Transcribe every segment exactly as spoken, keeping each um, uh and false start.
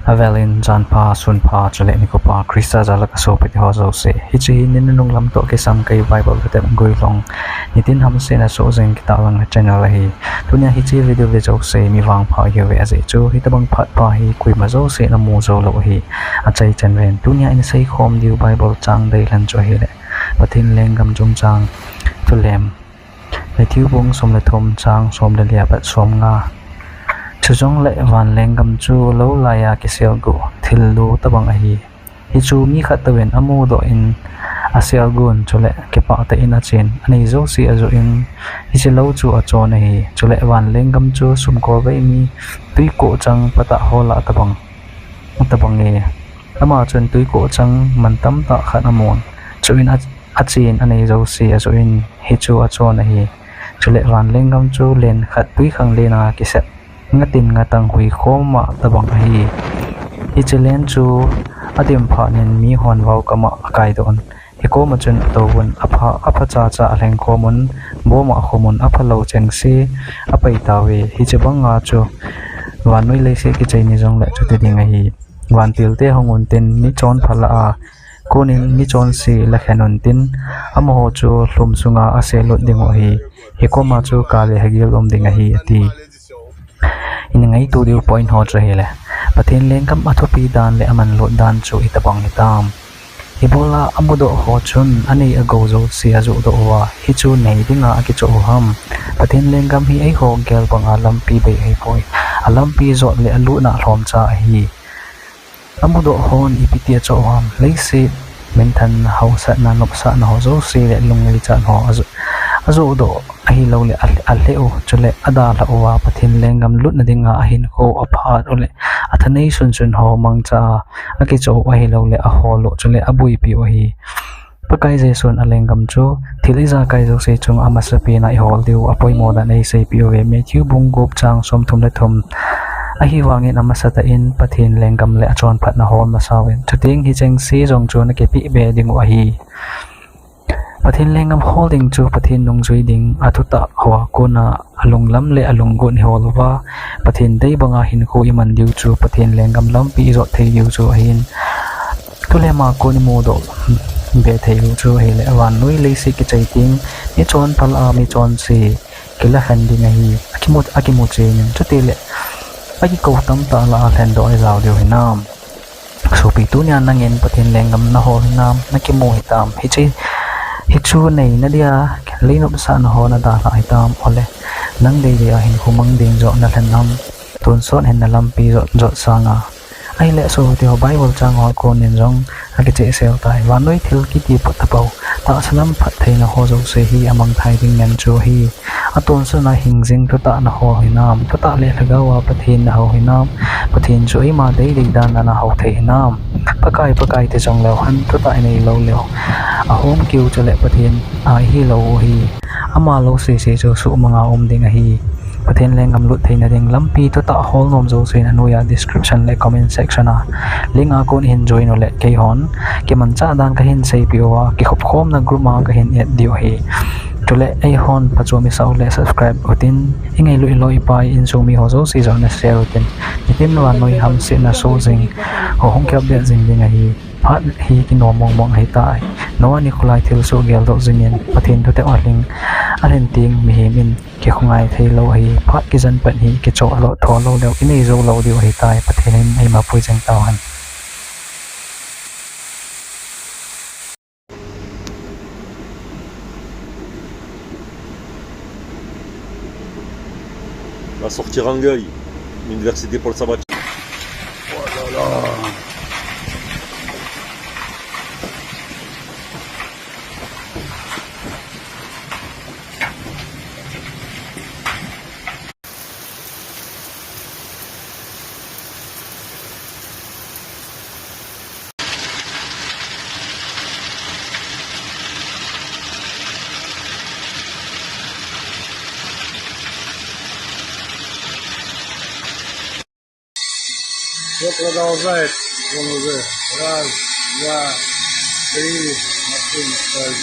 Avelin janpha, sunpha, chule nikho pha, Christa jal'a kasopite ho jouse. Hiche hi ni nunung lam toh kisam kei Bible Thutep Guilhung, nitin hamsetna soh jing kitahlang na channel ahi. Tunia hiche video ve jouse mi vangpha ihiuve, ajeh chu hitobang phat pha hi koima jouse namu jou lou ahi. Achaichan ven, tunia iseikhom diu Bible chang deilhen chu ahile Pathen lenggam chungchang thulem. Matthew bung som le thum chang som le li apat som nga. Chujongle van lenggam chu lou laiya kiselguh thil lu tobang ahi. Hichu mi khat touvin amudoh in aselgun, chule kipah tah in achen, anei jouse ajoh in, hiche lou chu achon ahi. Chule van lenggam chu sumkolvei mi twikoh chang patah ho lah tobang, tobang e. Ama chun twikoh chang mantam tah khat amun, chuin a, achen anei jouse ajoh in, hichu achon ahi. Chule van lenggam chu len khat twikhanglen a kisep, ngatin ngatang huikhom ma tobang ahi. Hiche len chu adem phat in mihon vaokam a akaidoh un, hikoma chun atouvun, apha, apha chacha alhengkhom un, boma akhum un, aphalou chengse apai tauve. Hiche banga chu vannoi leiset kichai ni jongle chuti ding ahi. Vantilte hung untin, michonpha lah a konin michonse lakhen untin, amaho chu lhum sunga aselut dingu ahi. Hikoma chu kale hagil um ding ahi, ati. Ingaito diu point ho chu ahile, Pathen lenggam athupi dan le amanlut dan chu itobang hitam. Ibola amudoh ho chun anei agou jouse ajohdoh uva, hichu nei dinga akichoh u ham? Pathen lenggam hi eiho gel banga lampi bei ahipoi. Alampi jot le alutna lhomcha ahi. Amudoh hon ipiti achoh u ham? Leiset minthanna, haosatna, nopsahna ho jouse le lungleichat ho ajoh, ajohdoh ahiloule a, alheh u, chule adalhah uva Pathen lenggam lutna dinga ahinkho aphat u le athanei sunsun ho mangcha a akichoh u ahiloule ahol u, chule abuipi u ahi. Pakai Jesun alenggam chu thil ijakai jouse chunga amasapen a ihol diu apoimo dan eiseipeh uve. Matthew bung gup chang somthum le thum. Ahivangin amasatah in Pathen lenggam le achonphatna hol masauvin, chuteng hichengse jong chu nakipeh be dingu ahi. Pathen lenggam hol ding chu Pathen nungjui ding, athutah hoa kona alunglam le alunggot ihol uva, Pathen dei banga hinkho iman diu chu Pathen lenggam lampi ijot thei diu chu ahin. Thulema kon imudoh be thei u chu ahile, vannoi leiset kichai teng, michonpha lah a michonse kilakhen ding ahi, akimu, akimu chen in, chutile akikou tamtah lah a lhendoh a ijao diu hinam? Sopi, tunia nangin Pathen lenggam nahol hinam, nakimu hitam? Hiche, hichu neina dia leinopsahna ho nadalhah hitam? Ole, nang deidei a hinkho mang ding joh nalhen am? Tonsot hin nalampi jot, jot sanga. Ahile sopi teho, Bible chang ho konin jong akichehsel tai. Vannoi thil kiti phat tapou, tahsa lam phattheina ho jouse hi amangthai ding ngen chu ahi. Atonsot a hingjing thutah nahol hinam? Thutah le lhagao a Pathen nahou hinam? Pathen chu eima deidei dan a nahou thei hinam? Pakai, Pakai ti jongleu hen, thutah inei lou leu, ahomkeu chule Pathen a ihilou u hi, ama lou sese chu suhmanga um ding ahi. Pathen lenggam lut theina ding lampi thutah hol nom jousen anoiya description le comment section a link a kon ihin join u le keihon kimanchah dan kahin seipeh uva, kikhopkhomna group a kahin add diu ahi. Chule eihon phachom isah u le subscribe utin, ingailut iloi ipai insung mi ho jouse jong na share utin, nitin vannoi hamsetna soh jing ho hung kiupdate jing ding ahi. Phat hi kinom mongmong ahitai. Noah nikho lai thilsoh geldoh jingin Pathen thutep alhing, alhen teng mihem in kikhongai theilou ahi. Phat kijen pat hi kichoh lou, tho lou leu inei jou lou diu ahitai. Pathen in eima pui jing tauhen. La sortie Rangueil, l'université Paul Sabatier. Oh là là. Все продолжает. Вон уже. Раз, два, три. Машина стоит.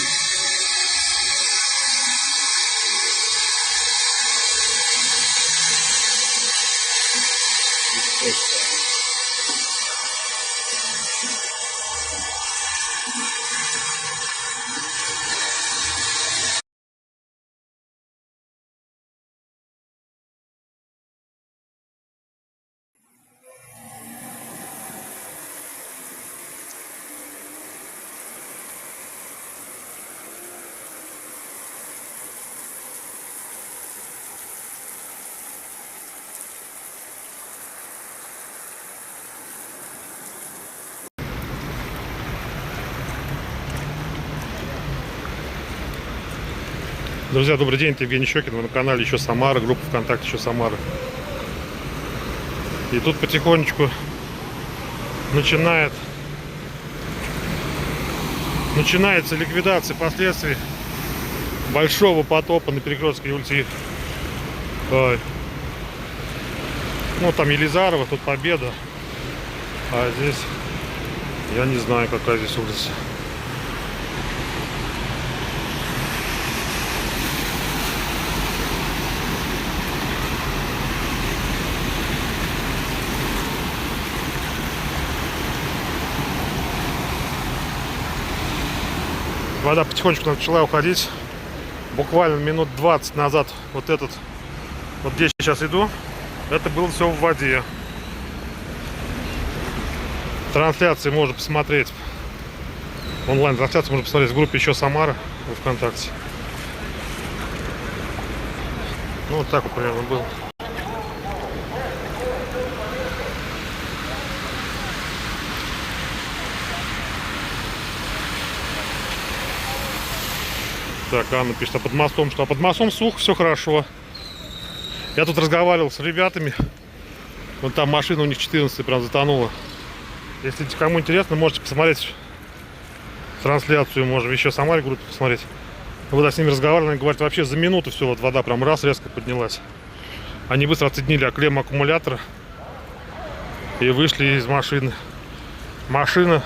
Друзья, добрый день, это Евгений Щёкин, вы на канале Ещё Самара, группа ВКонтакте Ещё Самара. И тут потихонечку начинает, начинается ликвидация последствий большого потопа на Перекрёстке улицы, э, ну, там Елизарова, тут Победа. А здесь я не знаю, какая здесь улица. Вода потихонечку начала уходить. Буквально минут двадцать назад вот этот, вот здесь сейчас иду, это было все в воде. Трансляции можно посмотреть. Онлайн-трансляцию можно посмотреть в группе Ещё Самара во ВКонтакте. Ну, вот так вот примерно было. Так, Анна пишет, а под мостом что? А под мостом сухо, все хорошо. Я тут разговаривал с ребятами. Вон там машина у них четырнадцатая прям затонула. Если кому интересно, можете посмотреть трансляцию, можем Ещё Самара группу посмотреть. Когда с ними разговаривали, они говорят, вообще за минуту все, вот вода прям раз резко поднялась. Они быстро отсоединили клемму аккумулятора и вышли из машины. Машина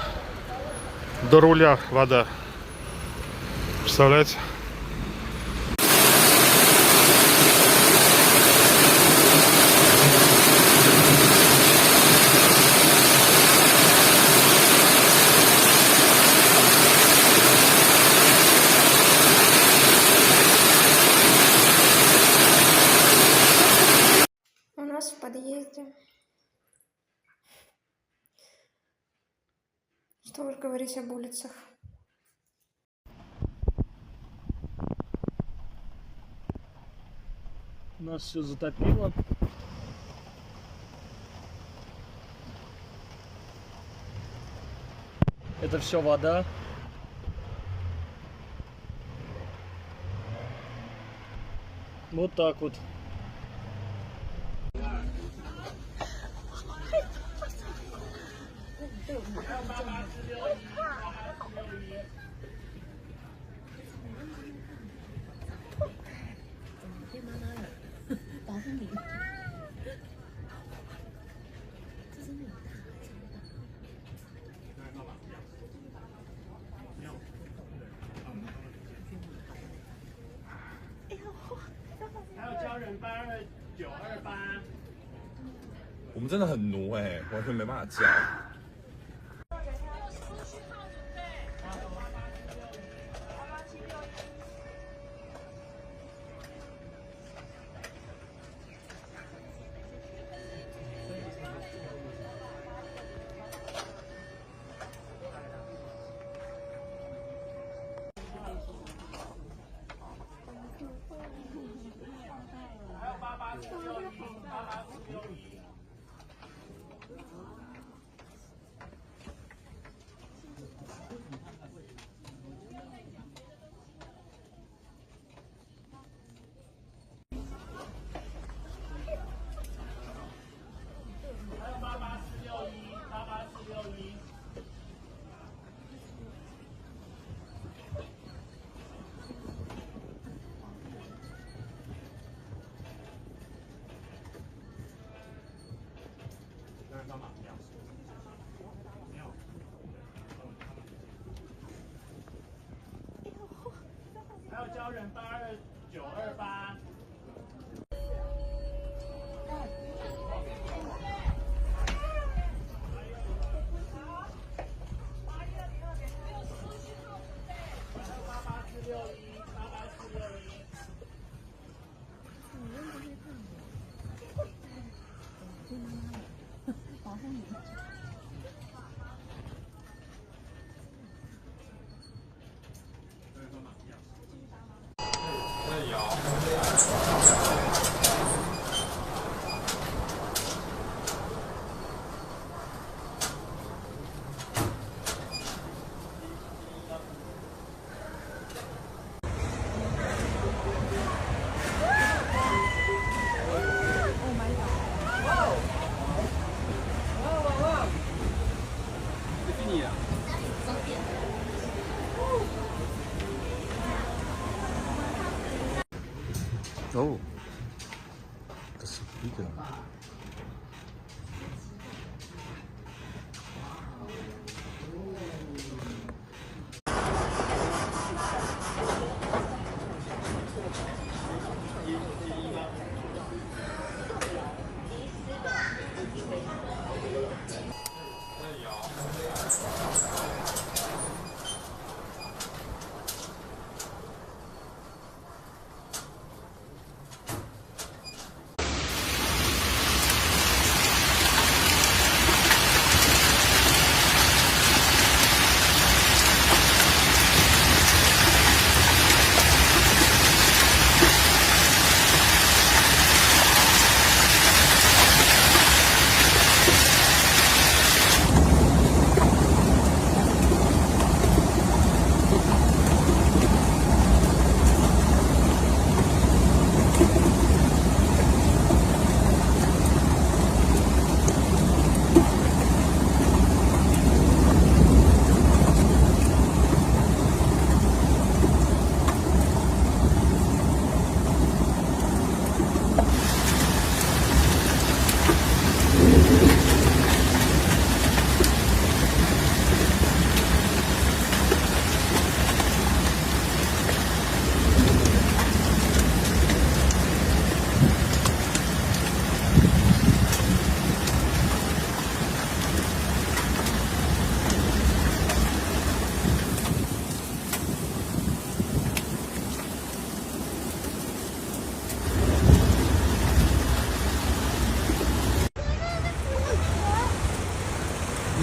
до руля вода. Представляете? У нас в подъезде. Что уж говорить об улицах. Нас все затопило. Это все вода. Вот так вот. Hello，家人，八二九二八。我们真的很奴哎，完全没办法叫。还有家人八二九二八。八八四六一，八八四六一。Oh, the speaker.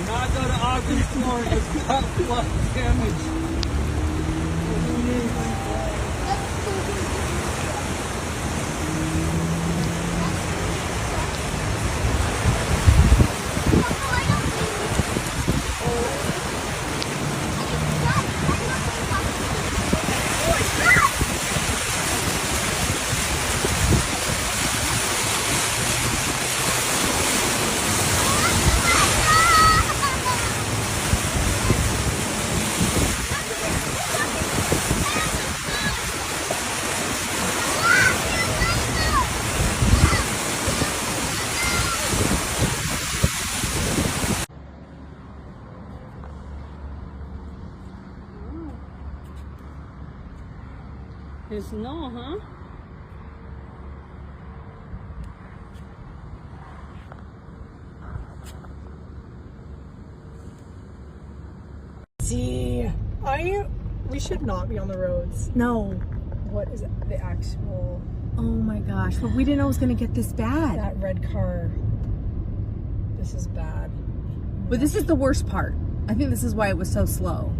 Not that August Florida got a lot of damage. There's snow, huh? See, I, we should not be on the roads. No. What is the actual? Oh my gosh, but we didn't know it was gonna get this bad. That red car. This is bad. But this is the worst part. I think this is why it was so slow.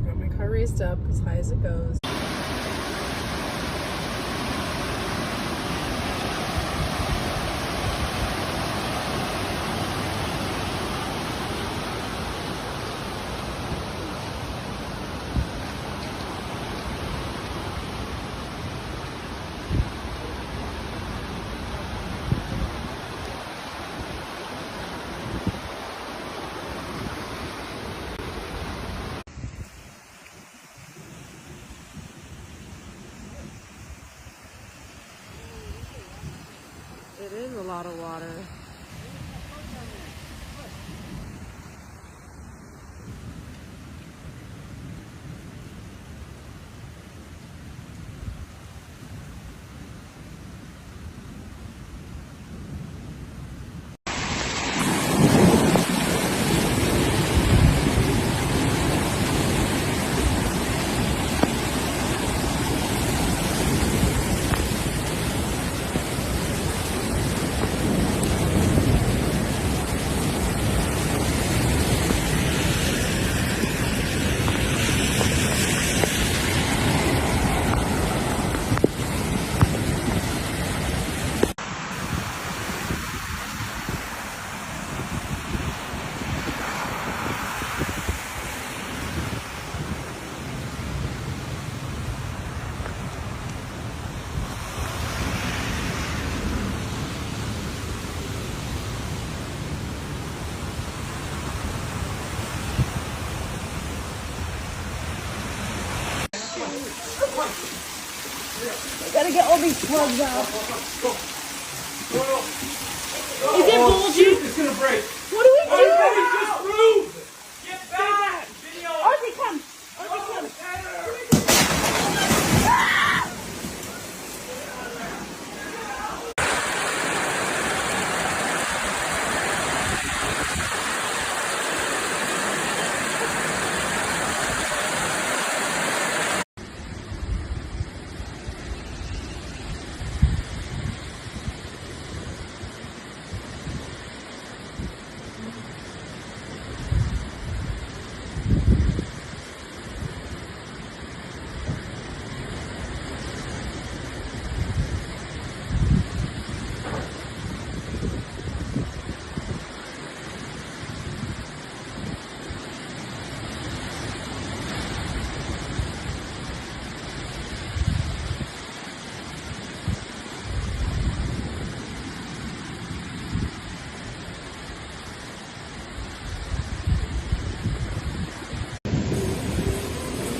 Got my car raised up as high as it goes. It is a lot of water. I gotta get all these plugs out. Is it bulgy? It's gonna break. What do we do? Just move. Get back. Ozzy, come. Ozzy, come.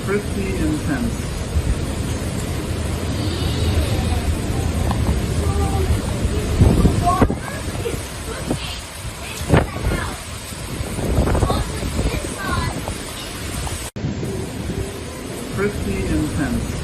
Pretty intense. Pretty intense.